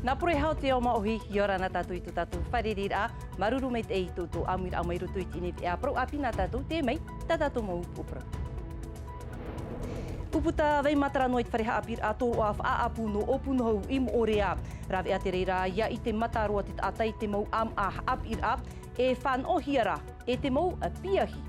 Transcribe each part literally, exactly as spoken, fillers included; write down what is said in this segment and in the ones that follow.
Nā pure hau te ao māʻohi, ʻia ora na tātou i tō tātou fārereiraʻa, māuruuru maitaʻi i tō tātou ʻāmuiraʻa mai roto i teie nei veʻa parau ʻāpī nā tātou, teie mai tā tātou mau upoʻo parau. ʻUputa vai matara noa i te fare haʻapiʻiraʻa tōroʻa faʻaʻapu nō ʻŌpunaʻauhau i Moʻorea. Rāveʻa te reira ʻia ʻite mata roa te taʻata i te mau ʻāmaʻa haʻapiʻiraʻa, e fānaʻohia ra e te mau piahi.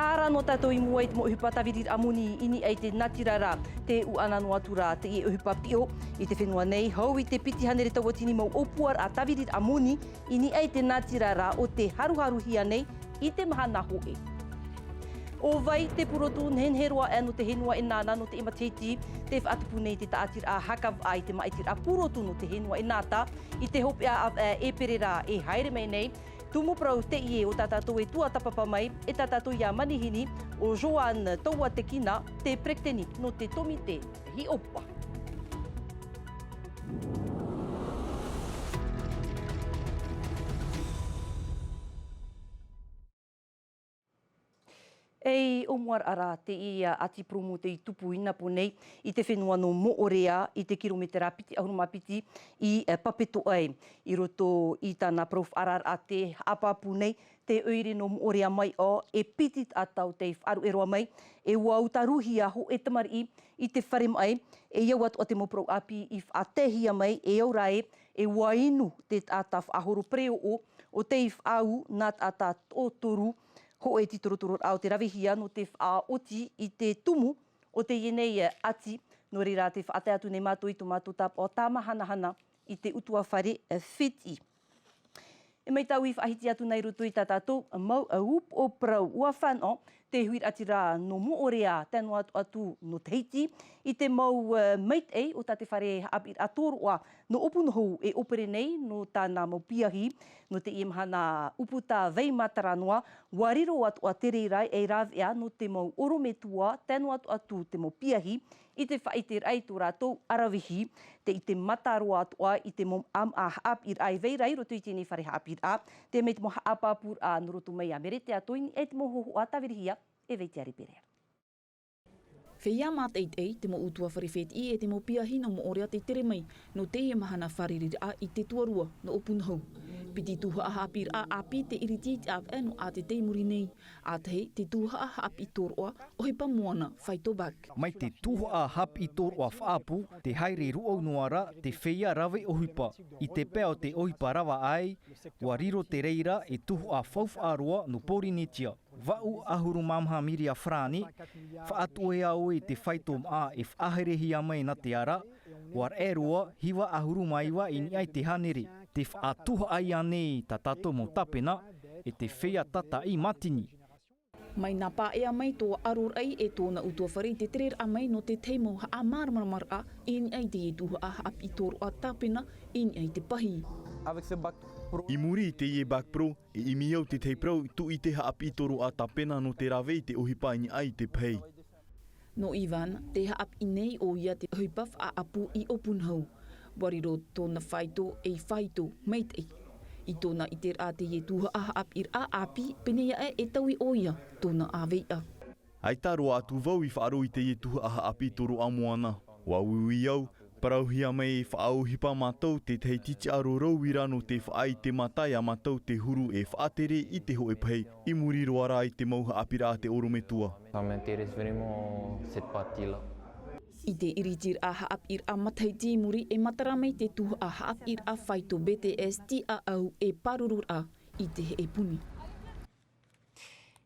ʻĀ rā noa tātou i mua i te mau ʻohipa tāviriraʻa moni i niʻa i te natirara, tē ʻūʻana noa atu ra teie ʻohipa piʻo i te fenua nei, hou i te piti hānere tauatini mau ʻōpuaraʻa tāviriraʻa moni i niʻa i te natirara o tē haruharuhia nei i te mahana hōʻē. ʻO vai te purotu nehenehe roa aʻe nō te fenua ʻEnana nō teie matahiti, tē faʻatupu nei te tāʻatiraʻa haka vaʻa i te māʻitiraʻa purotu nō te fenua ʻEnata i te hopeʻa ʻāvaʻe ʻēperēra e haere mai nei. Tumu parau teie o tā tātou e tuatāpapa mai, e tā tātou ia manihini ʻo Joan Tauatekina, te peretiteni nō te tōmite hiʻopoʻa. Ei ʻōmuaraʻa rā teie a ʻĀti Puromō tei tupu i Napo nei, i te fenua nō Moʻorea, i te kirometera piti ʻahuru mā piti i, eh, Papetoʻa. I roto i tāna parau faʻaararaʻa tē haʻapāpū nei, te ʻoire nō Moʻorea mai ʻō, e piti taʻata tei faʻaruʻe roa mai, e ua utaruhia hōʻē tamariʻi i te fare maʻi, e au atoʻa te mau parau ʻāpī i faʻatehia mai, e au rā ē, e ua inu te taʻata faʻahoro pereoʻo, ʻo tei faʻaū nā taʻata toʻotoru, hōʻē tītorotororaʻa o te ravehia nō te faʻaoti i te tumu o teie nei ʻati, nō reira tē faʻatae atu nei mātou i tō mātou tāpaʻo tāmāhanahana i te ʻutuāfare, eh, fētiʻi. E mai tāʻu i faʻahiti atu nei i roto i tā tātou mau, eh, upoʻo parau, ʻua fānaʻo te huiraʻatira nō Moʻorea, tae noa atu, atu nō Tahiti, i te mau, eh, maitaʻi o tā te fare haʻapiʻiraʻa tōroʻa nō ʻŌpunaʻauhau e ʻōpere nei nō tāna mau piahi, nō teie mahana ʻuputa vai matara noa, ʻua riro atoʻa te reira ei rāveʻa nō te mau ʻorometua, tae noa atu, atu te mau piahi, i te faʻaʻiteraʻa i tō rātou ʻaravihi, tē ʻite mata roa atoʻa i te mau ʻāmaʻa haʻapiʻiraʻa e vai ra i roto i teie nei fare haʻapiʻiraʻa, teie mai te mau haʻapāpūraʻa nō roto mai a Meretea Toini, e te mau hōhoʻa tāvirihia e Veitiare Pereira. Feiā mātaʻitaʻi, te mau ʻutuāfare fētiʻi e te mau piahi nō Moʻorea tei tere mai, nō teie mahana fārereiraʻa i te tuarua nō ʻŌpunaʻauhau. Piti tuhaʻa haʻapiʻiraʻa ʻāpī tei ʻiriti i te ʻāvaʻe nō ʻātete i muri nei. ʻA tahi, te tuhaʻa haʻapiʻi tōroʻa, ʻohipa moana, Phyto Bac. Mai te tuhaʻa haʻapiʻi tōroʻa faʻaʻapu, tē haere rūʻau noa ra te feiā rave ʻohipa. I te pae o te ʻohipa rava ʻāʻai, ʻua riro te reira ei tuhaʻa faufaʻa roa nō Pōrīnetia. Vaʻu ʻahuru mā maha miria farāne, faʻatuʻu ʻoe i te faito māʻa e faʻaherehia mai nā te ara, ʻua raʻe roa, hiva ʻahuru mā iva i niʻa i te hānere. Tē faʻatuhaʻa ïa nei tā tātou mau tāpena, e te feiā tātaʻi mātini. Mai nā Paea mai tō Aroraʻi e tōna ʻutuāfare i te tereraʻa mai nō te tahi mau haʻamāramaramaraʻa i niʻa i teie tuhaʻa haʻapiʻi tōroʻa tāpena i niʻa i te pahī. I muri i teie Bac Pro, e ʻimi au te tahi parau i tūʻite haʻapiʻi tōroʻa tāpena nō te rave i te ʻohipa i niʻa i te pahī. Nō Ivan, tē haʻapiʻi nei ʻoia te ʻohipa faʻaʻapu i ʻŌpunaʻauhau. ʻUa riro tōna faito ei faito maitaʻi. I tōna ʻiteraʻa teie tuhaʻa haʻapiʻiraʻa ʻāpī, pēnei aʻe e taui ʻoia tōna ʻāveiʻa. ʻAita roa atu vau i faʻaroʻo i teie tuhaʻa haʻapiʻi tōroʻa moana. ʻUa uiui au, parauhia mai e faʻaʻohipa mātou te tahi titiʻa roro uira nō te faʻaʻite mata iā mātou te huru e faʻatere i te hōʻē pahī, i muri roa rā i te mau haʻapiʻiraʻa a te ʻorometua. Ça m'intéresse vraiment cette partie-là. I te ʻiritiraʻa haʻapiʻiraʻa matahiti i muri e matara mai te tuhaʻa haʻapiʻiraʻa faito B T S tiʻaʻau e pārururaʻa i te heʻe puni.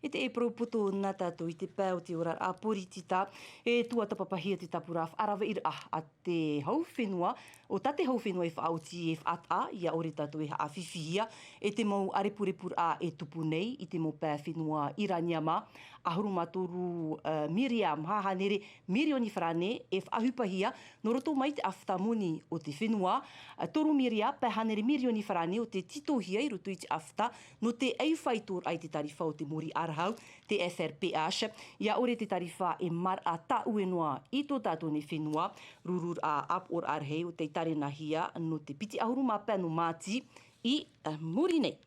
E te parau poto nā tātou i te pae o te oraraʻa poritita, e tuatāpapahia te tāpura faʻaraveʻiraʻa a te hau fenua, ʻo tā te hau fenua e faʻaoti e faʻataʻa, ʻia ʻore tātou e haʻafifihia, e te mau ʻārepurepuraʻa e tupu nei i te mau pae fenua Iraniama, ʻahuru mā toru, eh, miria maha hānere mirioni farāne e faʻaʻohipahia nō roto mai te ʻafata moni o te fenua, eh, toru miria pae hānere mirioni farāne o tē tītauhia i roto i te ʻafata nō te ʻaifaitoraʻa i te tarifa o te mōrī ʻarahau, te F R P H, ʻia ʻore te tarifa e maraʻa tāʻue noa i tō tātou nei fenua, rururaʻa ʻāpoʻoraʻa rahi o tei tārenahia nō te piti ʻahuru mā pae nō Māti i, eh, muri nei.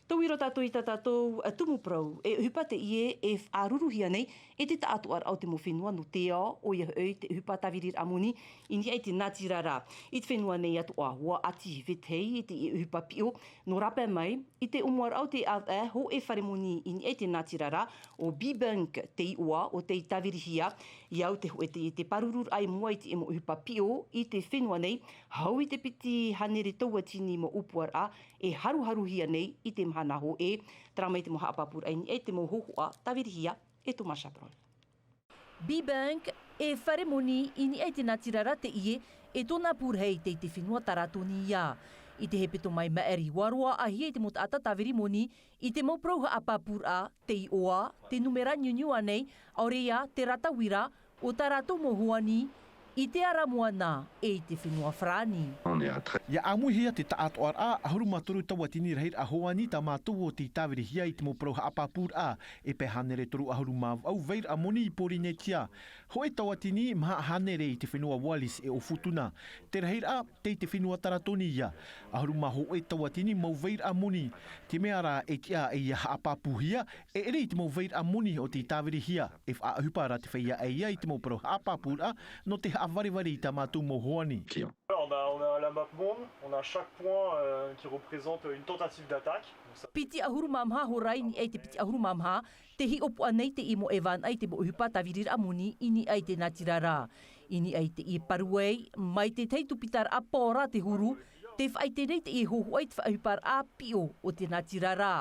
Tauira tātou i tā tātou tumu parau, e ʻohipa teie e faʻaruruhia nei e te taʻatoʻaraʻa o te mau fenua nō te ao, ʻoia hoʻi te ʻohipa tāviriraʻa moni i niʻa i te natirara. I te fenua nei atoʻa, ʻua ʻati vetahi i te ʻohipa piʻo, nō rāpae mai i te ʻōmuaraʻa o te ʻāvaʻe hōʻē fare moni i niʻa i te natirara, ʻo Bee Bank te iʻoa o tei tāvirihia. I au te hōʻē te, te pārururaʻa i mua i te mau ʻohipa piʻo i te fenua nei, hau i te piti hānere tauatini mau ʻōpuaraʻa e haruharuhia nei i te mahana hōʻē, terā mai te mau haʻapāpūraʻa i niʻa i te mau hōhoʻa tāvirihia e Thomas Chabrol. Bee Bank, e fare moni i niʻa i te natirara teie, e tōna pūrahi tei te fenua Taratoni ia. I te hepetoma i maʻiri, ʻua roaʻahia e te mau taʻata tāviri moni i te mau parau haʻapāpūraʻa, te iʻoa, te numera niuniu ānei, ʻaore ia te rata uira o tā rātou mau hoani i te ara moana e i te fenua Farāni. ʻIa ʻāmuihia te taʻatoʻaraʻa ʻahuru mā toru tauatini rahiraʻa hoani tā mātou ʻo tei tāvirihia i te mau parau haʻapāpūraʻa, e pae hānere toru ʻahuru mā vaʻu vairaʻa moni i Pōrīnetia, hōʻē tauatini maha hānere i te fenua Wallis e ʻo Futuna. Te rahiraʻa, tei te fenua Taratoni ia, ʻahuru mā hōʻē tauatini mau vairaʻa moni. Te mea rā e tiʻa ʻia haʻapāpūhia, e ʻere i te mau vairaʻa moni o tei tāvirihia, e faʻaʻohipa ra te feiā ʻē ia i te mau parau haʻapāpūraʻa nō te haʻavarevare i tā mātou mau hoani. On a, on a la map monde, on a chaque point, euh, qui représente une tentative d'attaque. Donc ça Piti ʻahuru mā maha hora i niʻa i te piti ʻahuru mā maha, tē hiʻopoʻa nei teie mau ʻevana i te mau ʻohipa tāviriraʻa moni i niʻa i te natirara. I niʻa i teie paruai, mai te tahi tupitaraʻa paora te huru, tē faʻaʻite nei teie hōhoʻa i te faʻaʻohiparaʻa piʻo o te natirara.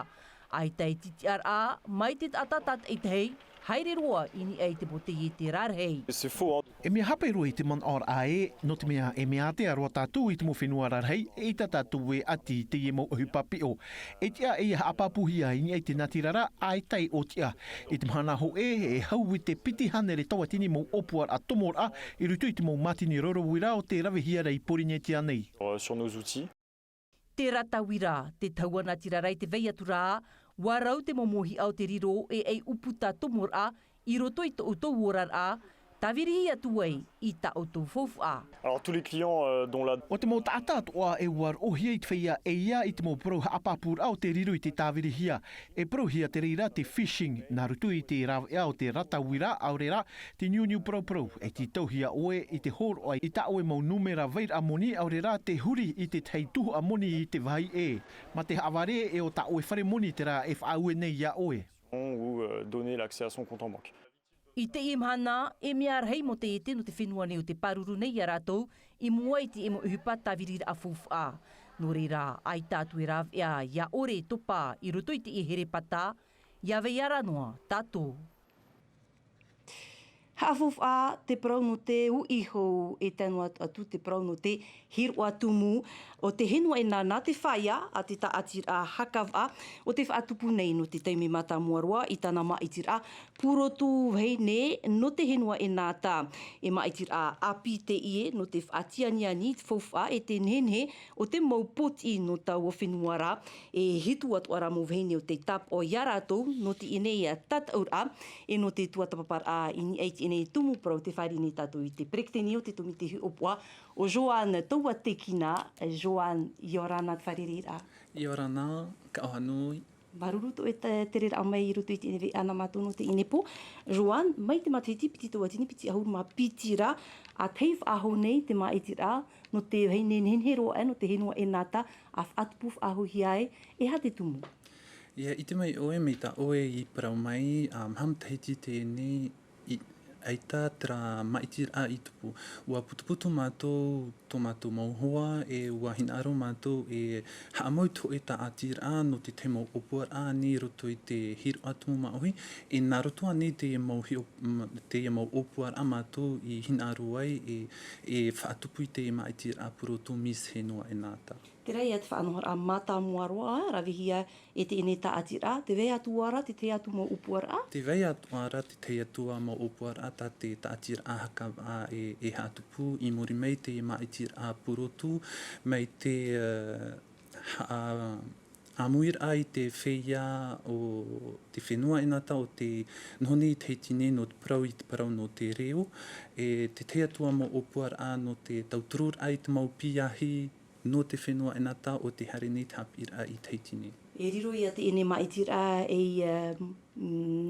ʻAita e titiʻaraʻa, mai te taʻata tātaʻitahi, haere roa i niʻa i te mau taiete rarahi. C'est faux, hein. E mea hape roa i te manaʻoraʻa ē, nō te mea e mea ātea roa tātou i te mau fenua rarahi, eʻita tātou e ʻati i teie mau ʻohipa piʻo. E tiʻa ʻia haʻapāpūhia i niʻa i te natirara, ʻaita e ʻōtiʻa. I te mahana hōʻē, e hau i te piti hānere tauatini mau ʻōpuaraʻa tomoraʻa i roto i te mau mātini roro uira o tē ravehia ra i Pōrīnetia nei. Euh, sur nos outils. Te rata uira, te tahua natirara i te vai atu ra, ʻua rau te mau mōhiʻa o te riro e ʻai ʻūputa tomoraʻa i roto i tō ʻoutou oraraʻa, tāviri atu ai i tā ʻoutou faufaʻa. Alors, tous les clients, euh, dont la ʻO te mau taʻata atoʻa e ʻua roʻohia i te feiā ʻē ia i te mau parau haʻapāpūraʻa o tē riro i te tāvirihia. E parauhia te reira te phishing, nā roto i te rāveʻa o te rata uira, ʻaore rā, te niuniu parauparau, e tītauhia ʻoe i te hōroʻa i tā ʻoe mau numera vairaʻa moni, ʻaore rā, te huri i te tahi tuhaʻa moni i te vāhi ʻē. Mā te haʻavare e ʻo tā ʻoe fare moni terā e faʻaue nei iā ʻoe. Ou, euh, donner l'accès à son compte en banque. I teie mahana, e mea rahi mau taiete nō te fenua nei ʻo tē pāruru nei iā rātou i mua i te mau ʻohipa tāviriraʻa faufaʻa. Nō reira, ʻaita atu e rāveʻa ʻia ʻore e topa i roto i teie herepata, ʻia vai ara noa tātou. Haʻafaufaʻa te parau nō te uʻi hou, e tae noa atu te parau nō te hiroʻa tumu o te henua ʻEnana, te feiā a te tāʻatiraʻa Hakavaʻa, ʻo tē faʻatupu nei nō te taime mātāmua roa i tāna māʻitiraʻa purotu vahine nō te henua ʻEnana. E māʻitiraʻa ʻāpī teie nō te faʻatianiani i te faufaʻa e te nehenehe o te mau pōtiʻi nō taua fenua ra. E hitu atoʻa rā mau vahine ʻo tei tāpaʻo iā rātou nō teie nei tataʻuraʻa, e nō te tuatāpaparaʻa i niʻa i teie nei tumu parau tē fāriʻi nei tātou i te peretiteni o te tōmite hiʻopoʻa, ʻo Joanne Tauatekina. Joanne, ʻia ora na te fārereiraʻa. ʻIa ora na, ka ʻoaʻoa nui. Māuruuru tō ʻoe te, tereraʻa mai i roto i teie nei veʻa nā mātou nō teie nei pō. Joanne, mai te matahiti piti tauatini piti ʻahuru mā piti ra, ʻa tahi faʻahou nei te māʻitiraʻa nō te vahine nehenehe roa aʻe nō te henua ʻEnana, ʻa faʻatupu faʻahouhia ai, e aha te tumu? ʻIa ʻite mai ʻoe, mai tā ʻoe i parau mai, ā, maha matahiti teie nei, i, ʻaita terā māʻitiraʻa i tupu. ʻUa putuputu mātou, tō mātou mau hoa, e ʻua hinaʻaro mātou e haʻamau i te hōʻē tāʻatiraʻa nō te tahi mau ʻōpuaraʻa nei i roto i te hiroʻa tumu māʻohi, e nā roto ānei teie mau hiʻo-, m-, teie mau ʻōpuaraʻa mātou i hinaʻaro ai e, e faʻatupu i te māʻitiraʻa purotu Miss Henua ʻEnana. Terā ia te faʻanahoraʻa mātāmua roa, ravehia e teie nei tāʻatiraʻa, tē vai atoʻa ra te tahi atu mau ʻōpuaraʻa? Tē vai atoʻa ra te tahi atu mau ʻōpuaraʻa tā te tāʻatiraʻa Hakavaʻa e, e haʻatupu i muri mai i te māʻitiraʻa purotu, mai te, ā, haʻa-, ʻāmuiraʻa i te feiā o te fenua ʻEnana ʻo tē noho nei i Tahiti nei nō te parau i te parau nō te reo, e te tahi atu mau ʻōpuaraʻa nō te tautururaʻa i te mau piahi, nō te fenua ʻEnana ʻo tē haere nei te haʻapiʻiraʻa i Tahiti nei. E riro ia teie nei māʻitiraʻa ei, ā,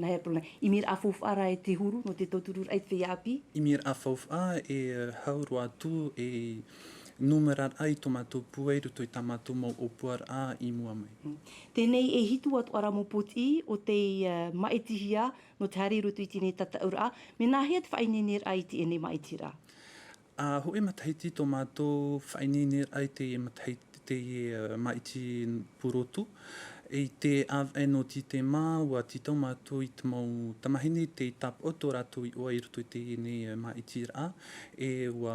nāhea parau nei, ʻimiraʻa faufaʻa rā e te huru nō te tautururaʻa i te feiā ʻāpī? ʻImiraʻa faufaʻa e, ā, hau roa atu ei nūmeraraʻa i tō mātou pūai i roto i tā mātou mau ʻōpuaraʻa i mua mai. Teie nei e hitu atu ā rā mau pōtiʻi o tei, ā, māʻitihia nō te haere i roto i teie nei tataʻuraʻa, mea nāhea te faʻaineineraʻa i teie nei māʻitiraʻa? ʻA hoʻi matahiti tō mātou faʻaineineraʻa i te matahiti, te, ā, māʻiti purotu. I te ʻāvaʻe nō Tītema, ua tītau mātou i te mau tamāhine tei tāpaʻo tō rātou iʻoa i roto i teie nei, ā, māʻitiraʻa, e ua,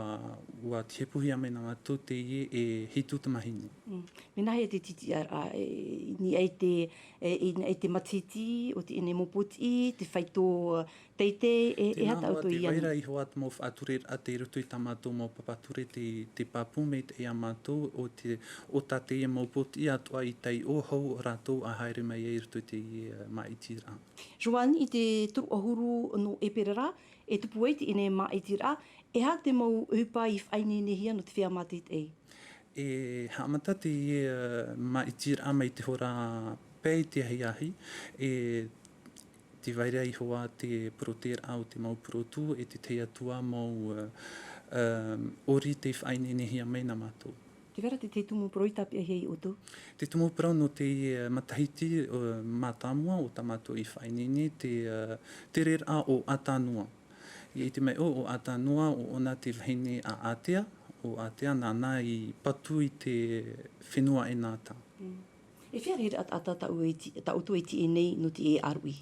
ua tihepuhia mai nā mātou teie e hitu tamāhine. Mm. Mea nāhea te tītiʻaraʻa, e, i niʻa i te, e, i niʻa i te matahiti o teie nei mau pōtiʻi, te faito, ā, teitei, e, e aha taʻoto i ani? Tē vai ra iho ā te mau faʻatureraʻa tei roto i tā mātou mau papa ture tei, tei pāpū maitaʻi ia mātou ʻo te, ʻo tā teie mau pōtiʻi atoʻa i taiʻo hou rātou ʻa haere mai ai i roto i teie, ā, māʻitiraʻa. Joan, i te toru ʻahuru nō ʻēperēra, e tupu ai teie nei māʻitiraʻa, e aha te mau ʻohipa i faʻaineinehia nō te feiā mātaʻitaʻi? E haʻamata teie, ā, māʻitiraʻa mai te hora pae i te ahiahi, e tē vai ra iho ā te porotēraʻa o te mau purotu, e te tahi atu ā mau, ā, ā, ʻori tei faʻaineinehia mai nā mātou. Tē vai ra te, te tumu parau i tāpeʻahia iā ʻoutou? Te tumu parau nō teie, ā, matahiti, ā, mātāmua o tā mātou i faʻaineine, te, ā, tereraʻa o Atanua. ʻIa ʻite mai ʻoe, ʻo Atanua, ʻo ʻōna te vahine a ʻĀtea, ʻo ʻĀtea nāna i patu i te fenua ʻEnata. Mm. E feiā rā te taʻata tā ʻoe e ti-, tā ʻoutou e tiʻi nei nō teie ʻāruʻi?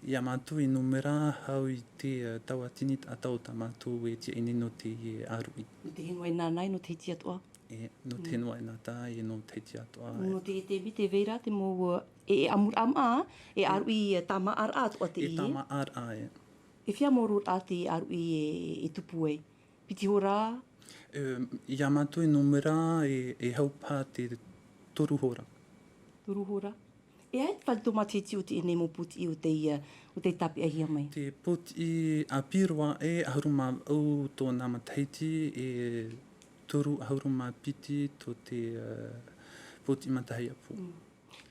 Ia mātou i nūmera hau i te, ā, tauatini taʻata o tā mātou e tiʻi nei nō teie ʻāruʻi. Nō te fenua ʻEnata, nō Tahiti atoʻa? E, nō te fenua ʻEnata, e nō Tahiti atoʻa, e. Nō te, te mea tē vai ra te mau, ā, e, e ʻamuraʻa maʻa, e ʻāruʻi, e tāmāʻaraʻa atoʻa teie. E tāmāʻaraʻa, e. E feiā mau roraʻa te ʻāruʻi e, e tupu ai? Piti hora? E, ia mātou i nūmera e, e hau paha te toru hora. Toru hora. E aha te fare tōmātiti o teie nei mau pōtiʻi ʻo tei, ā, ʻo tei tāpeʻahia mai? Te pōtiʻi ʻāpī roa e ʻahuru mā vaʻu tōna matahiti, e toru ʻahuru mā piti tō te, ā, pōtiʻi matahiapo. Mm.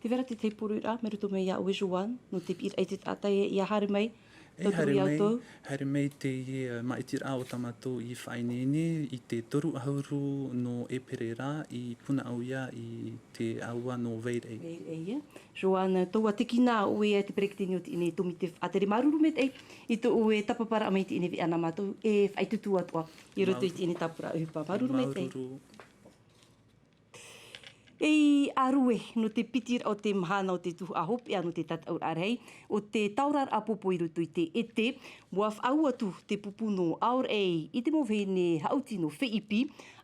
Tē vai ra te tahi poroʻi ra, mai roto mai iā ʻoe Joan, nō te piʻiraʻa i te taʻata e, ʻia haere mai, e, tauturu iā ʻoutou. Haere mai teie, ā, māʻitiraʻa o tā mātou i faʻaineine i te toru ʻahuru nō ʻēperēra i Punaʻauia i te ʻāua nō Vairai. Vairai, ē. Joan, taua te kina ʻoe e te peretiteni o teie nei tōmite faʻatere, māuruuru maitaʻi i tō ʻoe tāpaparaʻa mai i teie nei veʻa nā mātou e faʻaitoito atoʻa i roto i teie nei tāpura ʻohipa. Māuruuru maitaʻi. Māuruuru. E ʻārue, nō te piti raʻa o te mahana o te tuhaʻa hopeʻa nō te tataʻuraʻa rahi o te taoraraʻa pōpō i roto i te ʻētē, ʻua faʻaau atu te pupu nō ʻAoraʻi i te mau vahine haʻuti nō Feʻipi.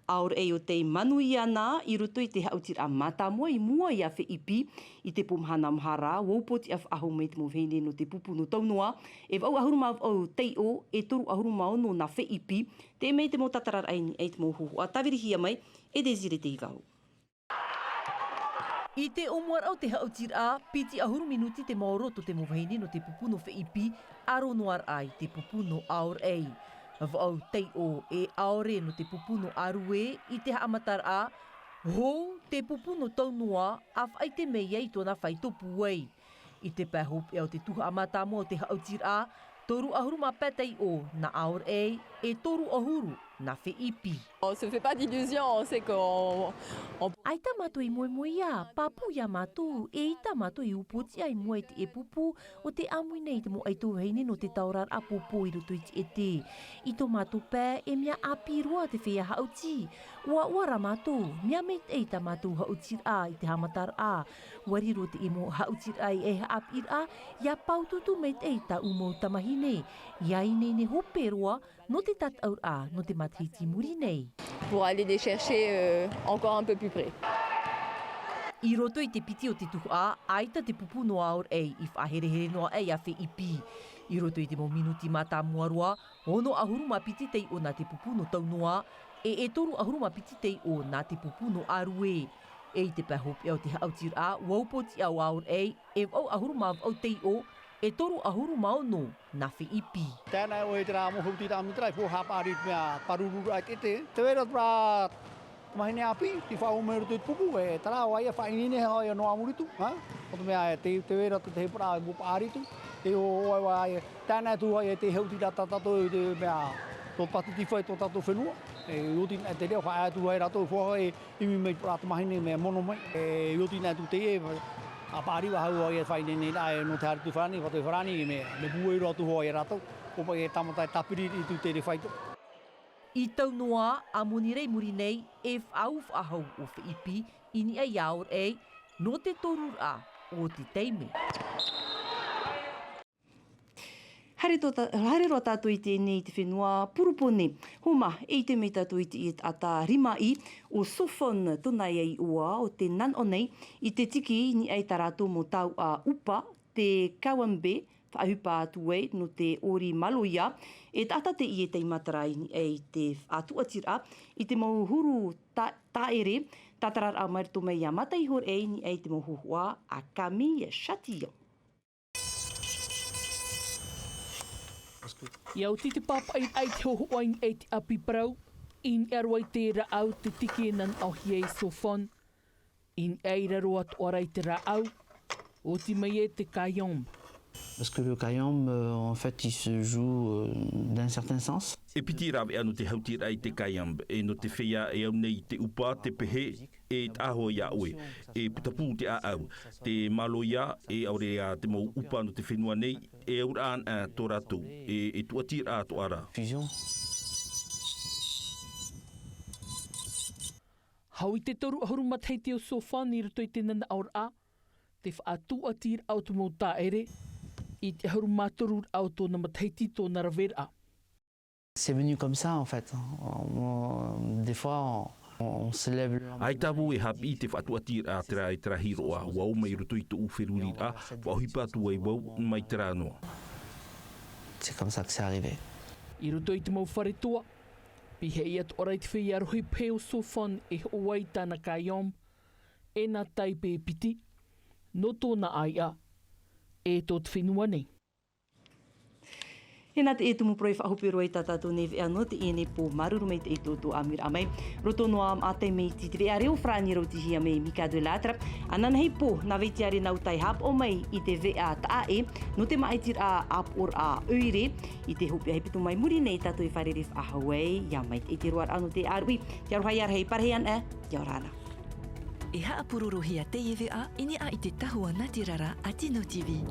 ʻAoraʻi ʻo tei manuia na i roto i te haʻutiraʻa mātāmua i mua iā Feʻipi. I te pō mahana maha ra, ʻua upoʻotiʻa faʻahou mai te mau vahine nō te pupu nō Taunoa, e vaʻu ʻahuru mā vaʻu taiʻo, e toru ʻahuru mā ono nā Feʻipi. Teie mai te mau tātararaʻa i niʻa i te mau hōhoʻa tāvirihia mai e Désiré Teivao. I te ʻōmuaraʻa o te haʻutiraʻa, piti ʻahuru minuti te maoro tō te mau vahine nō te pupu nō Feʻipi, ʻaro noa ra i te pupu nō ʻAoraʻi. Vaʻu taiʻo e ʻaore nō te pupu nō ʻĀrue i te haʻamataraʻa, hou te pupu nō Taunoa, ʻa faʻaʻite mai ai i tōna faito pūai. I te pae hopeʻa o te tuhaʻa mātāmua o te haʻutiraʻa, toru ʻahuru mā pae taiʻo nā ʻAoraʻi, e toru ʻahuru nā Feʻipi. On se fait pas d'illusions, on sait qu'on, on ʻAita mātou i moemoeā, pāpū iā mātou, eʻita mātou i upoʻotiʻa i mua i te pupu, ʻo tē ʻāmui nei i te mau ʻaito vahine nō te taoraraʻa pōpō i roto i te ʻētē. I tō mātou pae, e mea ʻāpī roa te feiā haʻuti. ʻUa ʻoaʻoa rā mātou, mea maitaʻi tā mātou haʻutiraʻa i te haʻamataraʻa. ʻUa riro teie mau haʻutiraʻa ei haʻapiʻiraʻa, ʻia pāutuutu maitaʻi tāʻu mau tamāhine, ʻia ineine hope roa, nō te tataʻuraʻa, nō te matahiti i muri nei. Pour aller les chercher, euh, encore un peu plus près. I roto i te piti o te tuhaʻa, ʻaita te pupu nō ʻAoraʻi i faʻaherehere noa aʻe iā Feʻipi. I roto i te mau minuti mātāmua roa, ono ʻahuru mā piti taiʻo nā te pupu nō Taunoa, e, e toru ʻahuru mā piti taiʻo nā te pupu nō ʻĀrue. E i te pae hopeʻa o te haʻutiraʻa, ʻua upoʻotiʻa ʻo ʻAoraʻi, e vaʻu ʻahuru mā vaʻu taiʻo, e toru ʻahuru mā ono nā Feʻipi. Tēnā ʻoe terā mau haʻutiraʻa mea terā, i fō haʻapaʻari i te mea pārururaʻa i te ʻētē. Tē vai ra terā Mahine ʻāpī, tei faʻaʻau mai roto i te pupu, e terā ʻoia, faʻaineine hoʻi ʻoia nō ʻāmui atu, ā? ʻO te mea, e te, te vai ra te, te heparaʻa, e mau paʻari atu, e ʻo, ʻo, ʻo, ʻo, e, tae noa atu hoʻi, e te hauti ra tā tātou, te mea, tō pātiti fai tō tātou fenua, e, oti noa te reo, faʻaea atu ai rātou, fua e, ʻimi mai parau tamahine, mea mono mai, e, oti noa atu te, e, ʻa paʻari faʻahou hoʻi, e faʻaineine ra, e, nō te haere atu farāni, faʻato farāni, e, mea, mea pūai roa atu hoʻi rātou, ʻo paʻi e tāmata e tāpiri i tū tere fai tō. I tau noa, ā moni rā i muri nei, e faʻaau faʻahou ʻo Feipi i niʻa i Aorai, nō te toruraʻa o te taime. Haere tō ta-, haere roa tātou i teie nei i te fenua Purupone. Homa, e ʻite mai tātou i te, i te taʻata rimaʻī, ʻo Sofon, tōna iʻoa ʻo tē nanaʻo nei i te tiki i niʻa i tā rātou mau tauʻa ʻupa, te Kawambe, faʻaʻohipa atu ai nō te ʻori maloia, e taʻata teie tei matara i niʻa i te faʻatuatiraʻa i te mau huru ta-, taʻere, tātararaʻa mai roto mai iā Mata Ihoraʻa i niʻa i te mau hōhoʻa a Camille Chatillon. ʻIa oti te pāpaʻiraʻa i te hōhoʻa i niʻa i te ʻāpī parau, i niʻa roa i te rāʻau te tiki e nanaʻohia e Sofon, i niʻa i raro atoʻa ra i te rāʻau, oti mai e te Kayamb. Parce que le Kayamb, euh, en fait, il se joue, euh, d'un certain sens. E piti rāveʻa nō te hautiraʻa i te Kayamb, e nō te feiā e au nei te ʻupa, te pehe, e taʻa hoʻi iā ʻoe, e putapū te ʻāʻau, te maloia, e ʻaore rā te mau ʻupa nō te fenua nei, e auraʻa ana tō rātou, e, e tuatiraʻa atoʻa ra. Fusion. Hau i te toru ʻahuru matahiti o Sofan i roto i te nanaʻoraʻa, te faʻatuatiraʻa o te mau taʻere, i te ʻahuru mā toru raʻa o tōna matahiti tōna raveraʻa. C'est venu comme ça, en fait. On, des fois, on, on se lève le lendemain. ʻAita vau e haʻapiʻi te faʻatuatiraʻa terā e terā hiroʻa, ʻua ō mai i roto i tōʻu feruriraʻa, faʻaʻohipa atu ai vau mai terā noa. C'est comme ça que c'est arrivé. I roto i te mau fare toa, pihaʻi atoʻa ra i te feiā rohi pehe o Sofan e hoʻo ai i tāna Kayamb, e nā taipe e piti, nō tōna ʻāiʻa, e tō te fenua nei. E nā te, e tumu parau e faʻahope roa i tā tātou nei veʻa nō teie nei pō, māuruuru maitaʻi tō tō ʻāmuiraʻa mai. Roto noa ā maʻa taime i te veʻa reo farāni rautihia mai e Mika de Lattre. Ananahi pō, nā Vaitia Renau tei haʻapaʻo mai i te veʻa taʻa ʻē, nō te māʻitiraʻa ʻāpoʻoraʻa ʻoire, i te hopeʻa hepetoma i muri nei tātou e fārerei faʻahou ai, ʻia maitaʻi te roaraʻa nō te ʻāruʻi, ʻia aroha ʻia rahi, parahi ana, ʻia ora na. E haʻapurorohia teie veʻa i niʻa i te tahua nātirara a Tino TV.